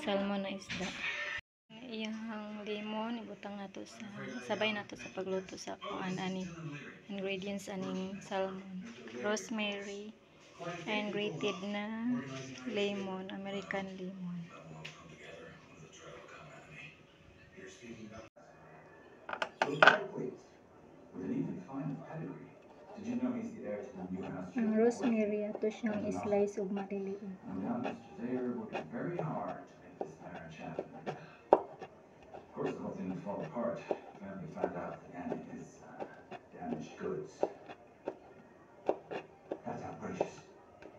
Salmon na isda. Iyang lemon ibutang nato sa sabay nato sa pagluto sa kuan ani ingredients aning salmon. Rosemary and grated na lemon, American lemon. Ang rosemary ato siyang i-slice og maliliit. No doubt Mr. Zaire worked very hard to make this marriage happen. Of course, the whole thing would fall apart if the family found out that Anna is damaged goods. That's outrageous.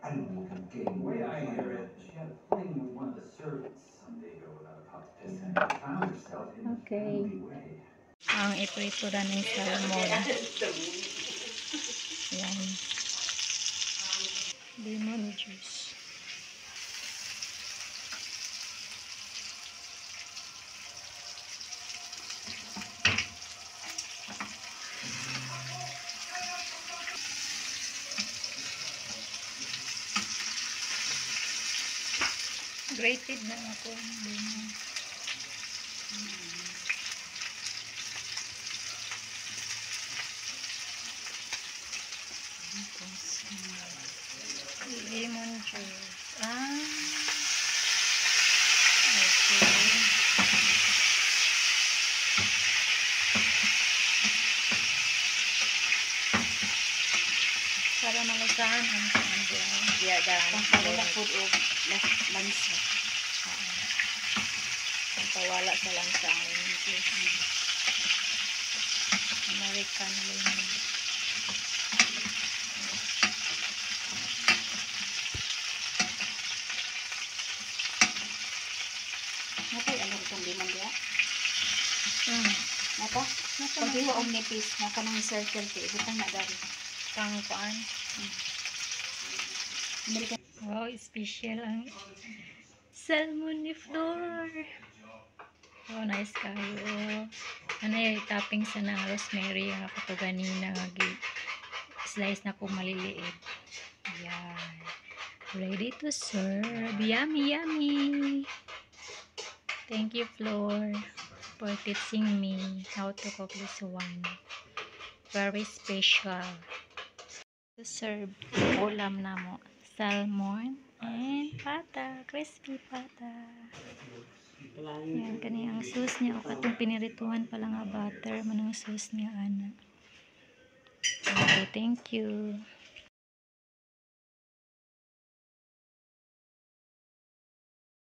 Anyone can gain The way I hear it, she had a fling with one of the servants some day ago without a pot to piss in and found herself in the family way. Ang iprito ra ning salmon. Yan. Lemon juice. Grated na ako ang lemon. Tapos, lemon juice. Ah. Okay. Para malasahan ang kuan diay. Yeah, dan. Pangpawala po og lansa. Pawala sa lansa ang lemon juice. American lemon. Napay American lemon diya? Napa? Napa. Paghiwa og nipis nga kanang circle kay ibutang na dari. Pang kuan. American. Wow, special ang salmon ni Flor. Oh, nice kayo. Ano yung topping sa na rosemary nga kato ganina nga gi slice na ko maliliit. Yan. Ready to serve. Yummy, yummy. Thank you, Flor, for teaching me how to cook this one. Very special. To serve ulam na mo. Salmon and pata. Crispy pata. Yan, kani ang sauce niya. O katong pinirituhan pala nga butter. Manang sauce niya, ana. Okay, thank you.